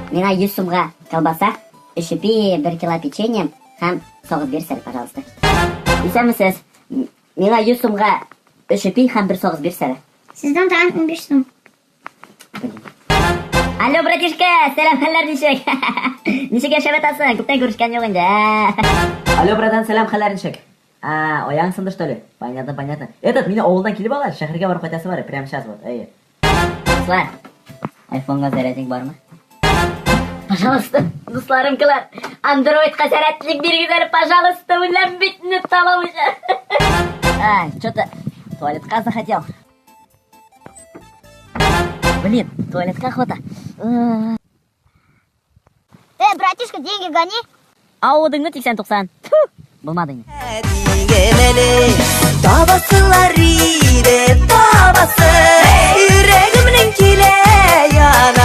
Миңа 100 сумга колбаса, өч ипи, бер кило печенье һәм сагыз бирсәң, пожалуйста. Исәнмесез. Миңа 100 сумга өч ипи һәм бер сагыз бирсәң. Сездән тагын 15 сум. Алло, братишка, сәлам, хәлләр ничек? Ничек яшәп ятасың? Күптән күрешкән юк инде. Алло, братан, сәлам, хәлләр ничек? А, аяң сынды, что ли? Понятно, понятно. Этот, мине авылдан килеп ала, шәһәргә барып кайтасы бар, прямо сейчас вот, әйе. Дуслар, айфонга зарядник бармы? Пожалуйста, дусларымкалар, андроидка зарядник бирегез әле, пожалуйста, үләм бит, не табам уже. А, что-то туалетка захотел. Блин, туалетка охота. Э, братишка, деньги гони. Авыдыңны 80-90. Булмады инде. Табасылар иде, табасы. Йөрәгемнең килә яна.